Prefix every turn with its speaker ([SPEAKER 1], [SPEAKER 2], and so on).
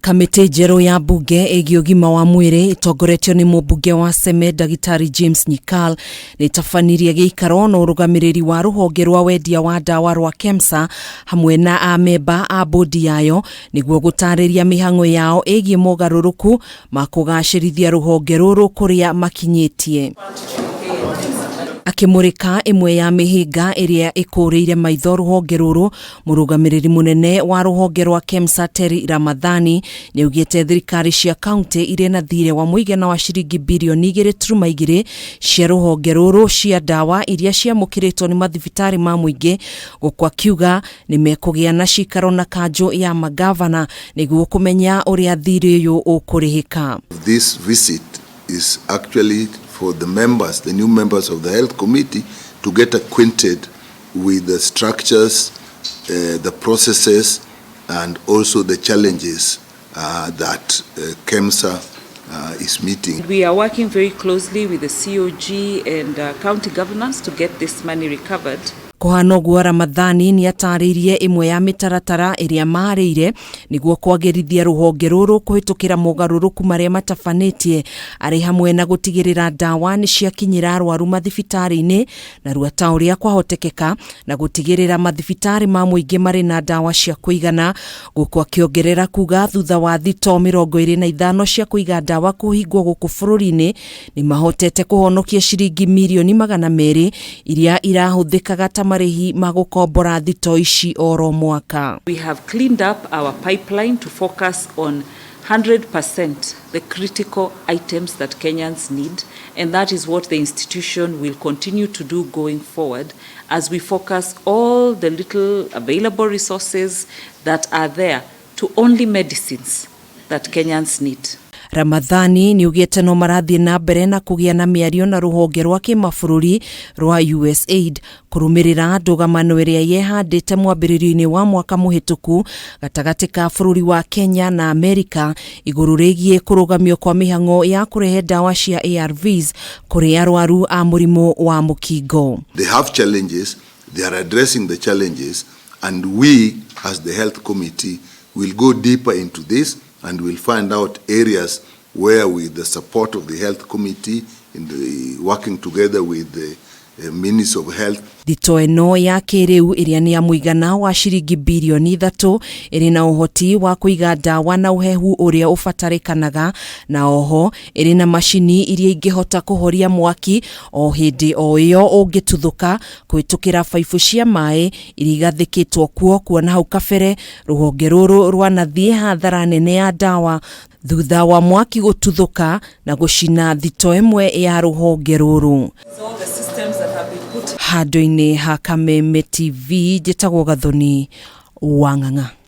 [SPEAKER 1] Kamĩtĩ njerũ ya mbunge ĩgiĩ ũgima wa mwĩrĩ ĩtongoretio nĩ mũmbunge wa Seme Ndagĩtarĩ James Nyikal nĩ ĩtabanirie gĩikaro na ũrũgamĩrĩri wa rũhonge rwa wendia wa ndawa rwa KEMSA hamwe na amemba a bodi yayo nĩguo gũtarĩria mĩhang'o yao ĩgiĩ mogarũrũku ma kũgacĩrithia rũhonge rũrũ kũrĩa makinyĩtie. Akĩmũrĩka ĩmwe ya mĩhĩnga ĩrĩa ĩkũrĩire maitho rũhonge rũrũ, mũrũgamĩrĩri mũnene wa rũhonge rwa KEMSA Terry Ramadhani nĩaugĩte thirikari cia kaunti irĩ na thirĩ wa mũigana wa ciringi birioni 2.2 cia rũhonge rũrũ cia ndawa iria ciamũkĩrĩtwo nĩ mathibitarĩ ma mũingĩ, gũkũ akiuga nĩ mekũgĩa na cikaro na kanjũ ya magavana nĩguo kũmenya ũrĩa thirĩ ũyũ ũkũrĩhĩka.
[SPEAKER 2] This visit is actually for the members, the new members of the health committee, to get acquainted with the structures, the processes, and also the challenges that KEMSA is meeting.
[SPEAKER 3] We are working very closely with the COG and county governors to get this money recovered.
[SPEAKER 1] Kũhana ũguo, Ramadhani nĩ atarĩirie ĩmwe ya mĩtaratara ĩrĩa marĩire nĩguo kwagĩrithia rũhonge rũrũ kũhĩtũkĩra mogarũrũku marĩa matabanĩtie, arĩ hamwe na gũtigĩrĩra ndawa nĩ ciakinyĩra arwaru mathibitarĩ-inĩ narua ta ũrĩa kwahotekeka na gũtigĩrĩra mathibitarĩ ma mũingĩ marĩ na ndawa cia kũigana, gũkũ akĩongerera kuga thutha wa thito 25 cia kũiga ndawa kũhingwo gũkũ bũrũri-inĩ nĩ mahotete kũhonokia ciringi mirioni 200 iria irahũthĩkaga ta marĩhi ma gũkombora thito ici oro mwaka.
[SPEAKER 3] We have cleaned up our pipeline to focus on 100% the critical items that Kenyans need, and that is what the institution will continue to do going forward as we focus all the little available resources that are there to only medicines that Kenyans need.
[SPEAKER 1] Ramadhani nĩ ugĩte no marathiĩ na mbere na kũgĩa na mĩario na rũhonge rwa kĩmabũrũri rwa USAID kũrũmĩrĩra ndũgamano ĩrĩa yehandĩte mwambĩrĩrio-inĩ wa mwaka mũhĩtũku gatagatĩ ka bũrũri wa Kenya na Amerika igũrũ rĩgiĩ kũrũgamio kwa mĩhang'o ya kũrehe ndawa cia ARVs kũrĩ arwaru a mũrimũ wa mũkingo.
[SPEAKER 2] They have challenges, they are addressing the challenges, and we, as the health committee, will go deeper into this and will find out areas where, with the support of the health committee, in the working together with the Ministry of Health,
[SPEAKER 1] Thito ĩno ya kĩrĩu ĩrĩa nĩ ya mũigana wa ciringi birioni 3 ĩrĩ na ũhoti wa kũiga ndawa na ũhehu ũrĩa ũbatarĩkanaga, na oho ĩrĩ na macini iria ingĩhota kũhoria mwaki o hĩndĩ o ĩyo ũngĩtuthũka kũhĩtũkĩra baibũ cia maĩ iria igathĩkĩtwo kuo, kuona hau kabere rũhonge rũrũ rwanathiĩ hathara nene ya ndawa thutha wa mwaki gũtuthũka na gũcina thito ĩmwe ya rũhonge rũrũ. Handũ-inĩ ha Kameme TV, njĩtagwo Gathoni Wang'ang'a.